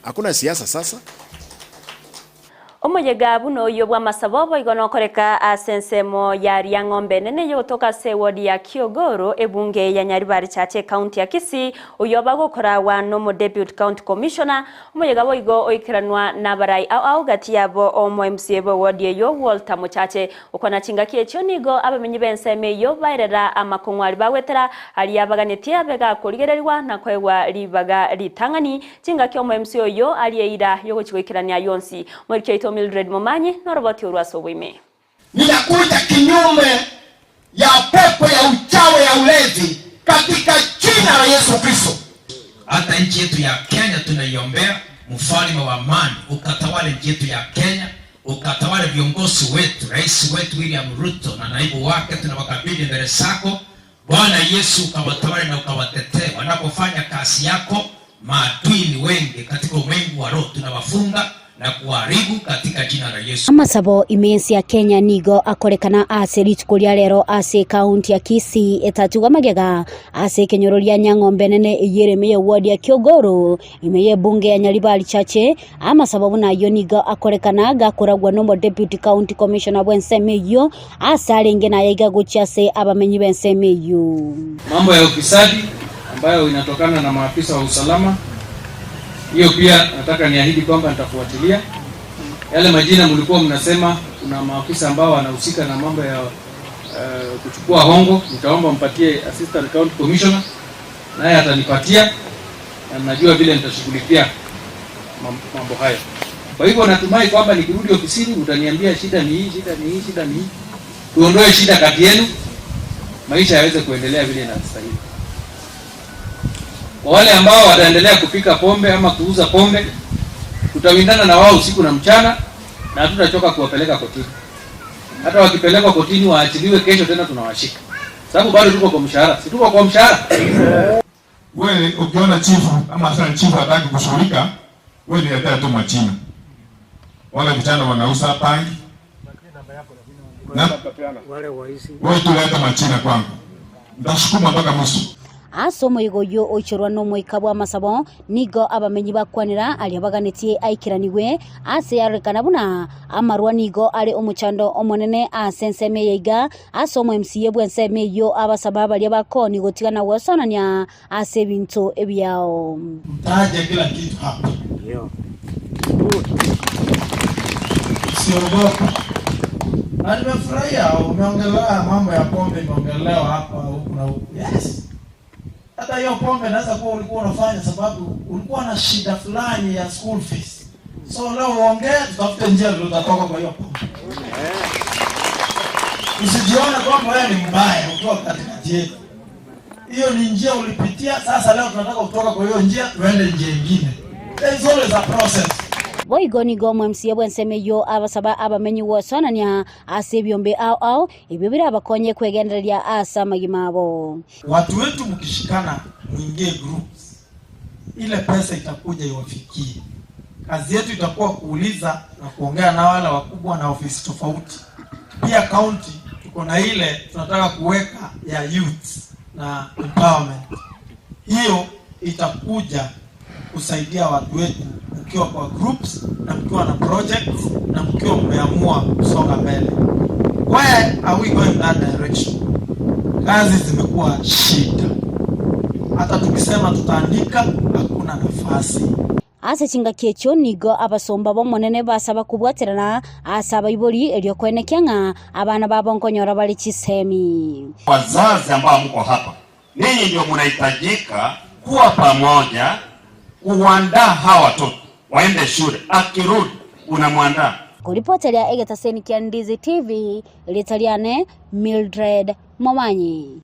Hakuna siasa sasa. Omoyega buno oyo bw'amasabo boigo nokoreka ase ensemo ya Riang'ombe nene yogotoka ase ewodi ya Kiogoro, ebunge ya Nyaribari Chache, ekaunti ya Kisii, oyo bagokorawa nomo Deputy County Commissioner. Omoyega boigo oikeranwa nabarai ao ao, gati yabo omo MCA bwe wodi eyo Walter Muchache. Okwana chingaki echio nigo abamenyi b'ensemo eyo baerera amakong'wari bagwetera aria baganetie abega korigereriwa na koegwa ribaga ritang'ani chingaki omo MCA oyo arieira yogochigoikerania yonsi. Mwerikio oito Mildred Momanyi noroboti orwase obwime. Ninakuja kinyume ya pepo ya uchawi ya ulezi katika jina la Yesu Kristo. Hata nchi yetu ya Kenya tunaiombea, mfalme wa amani ukatawale nchi yetu ya Kenya, ukatawale viongozi wetu, rais wetu William Ruto na naibu wake, tunawakabidhi mbele zako Bwana Yesu, ukawatawale na ukawatetee wanapofanya kazi yako. Maadui ni wengi katika ulimwengu wa roho, tunawafunga na kuharibu katika jina la Yesu. Amasabo imensi ya Kenya nigo akorekana ase rituko ria rero ase kaunti ya Kisii etatuga magega ase ekenyoro ria Nyang'ombe nene eyereme ya ward ya Kiogoro ime ye bunge ya Nyaribari Chache. Amasabo buna nigo akorekana gakoragwa nomo Deputy County Commissioner bw'ensemo eyo ase arenge naye iga gochia ase abamenyi b'ensemo eyo. Mambo ya ufisadi ambayo inatokana na maafisa wa usalama, hiyo pia nataka niahidi kwamba nitafuatilia. Yale majina mlikuwa mnasema kuna maafisa ambao wanahusika na mambo ya kuchukua hongo, nitaomba mpatie Assistant County Commissioner, naye atanipatia na najua vile nitashughulikia mambo hayo. Kwa hivyo natumai kwamba nikirudi ofisini mtaniambia shida ni hii, shida ni hii, shida ni hii. Tuondoe shida kati yenu, maisha yaweze kuendelea vile inastahili. Kwa wale ambao wataendelea kupika pombe ama kuuza pombe, tutawindana na wao usiku na mchana na hatutachoka kuwapeleka kotini. Hata wakipelekwa kotini waachiliwe, kesho tena tunawashika, sababu bado tuko kwa mshahara. Si tuko kwa mshahara? Wewe ukiona chifu ama assistant chifu hataki kushughulika, wewe niletea tu majina. Wale vijana wanauza bangi na wewe tu leta majina kwangu, nitasukuma mpaka mwisho. Ase omoigo oyo oichorwa na omoika bwa amasabo nigo abamenyi bakwanera aria baganetie aikeraniwe ase yarorekana buna amarwa nigo are omochando omonene ase ensemo eye iga ase omo MCA bwa ensemo eyo abasaba baria bakoni gotigana gwesonania ase ebinto ebiao. Mtaje kila kitu hapa. Usiogope. Na nimefurahia umeongelea mambo ya pombe, imeongelewa hapa huku na huku. Yes. Hata hiyo pombe naweza kuwa ulikuwa unafanya sababu ulikuwa na shida fulani ya school fees. So leo uongee, tutafute njia vile utatoka kwa hiyo pombe. Usijione kwamba wewe ni mbaya ukiwa katikati yetu. Hiyo ni njia ulipitia, sasa leo tunataka kutoka kwa hiyo njia tuende njia nyingine. There is always a process. Boigo nigo omo MCA bwa ensemo eyo abasaba abamenyi gwesonania ase ebiombe ao ao ebio birabakonye kwegendereria ase amagima abo. Watu wetu mkishikana, mwingie groups, ile pesa itakuja iwafikie. Kazi yetu itakuwa kuuliza na kuongea na wale wakubwa na ofisi tofauti. Pia county tuko na ile tunataka kuweka ya youth na empowerment. Hiyo itakuja kusaidia watu wetu mkiwa kwa groups na mkiwa na projects na mkiwa mmeamua kusonga mbele. Where are we going that direction? Kazi zimekuwa shida, hata tukisema tutaandika hakuna nafasi. Ase chingaki echio nigo abasomba bomonene basaba kubwaterana ase abaibori erio kwenekia ng'a abana babo nkonyora bari chisemi. Wazazi ambao mko hapa, ninyi ndio mnahitajika kuwa pamoja kuandaa hawa watoto waende shule, akirudi unamwandaa. Kuripoteria egetaseni kia Ndizi TV, Litaliane Mildred Momanyi.